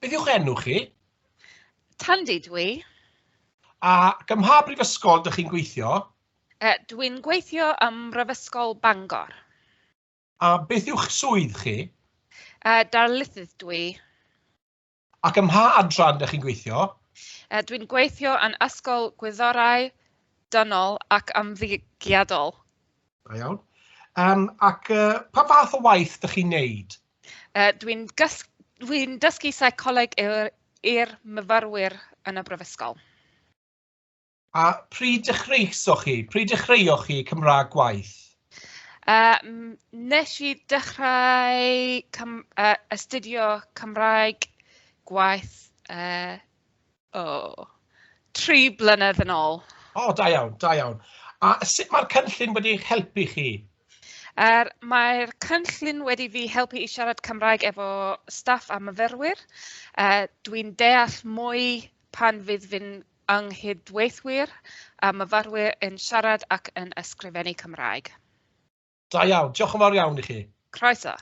Beth yw'ch enw chi? Tandy dwi. Ac ym mha brifysgol dych chi'n gweithio? Dwi'n gweithio ym Mhrifysgol Bangor. A beth yw'ch swydd chi? Darlithydd dwi. Ac ym mha adran dych chi'n gweithio? Dwi'n gweithio yn Ysgol Gwyddorau Dynol ac Ymddygiadol. Da iawn. Ac pa fath o waith dych chi'n neud? Dwi'n dwi dysgu seicoleg i'r myfyrwyr yn y brifysgol. A pryd dechreusoch chi? Pryd dechreuoch chi Cymraeg Gwaith? Nes i dechrau astudio Cymraeg Gwaith oh, 3 blynedd yn ôl. O, da iawn, da iawn. A sut mae'r cynllun wedi eich helpu chi? Mae'r cynllun wedi fi helpu i siarad Cymraeg efo staff a myfyrwyr. Dwi'n deall mwy pan fydd fi'n ynghydweithwyr a myfyrwyr yn siarad ac yn ysgrifennu Cymraeg. Da iawn, diolch yn fawr iawn i chi. Croeso.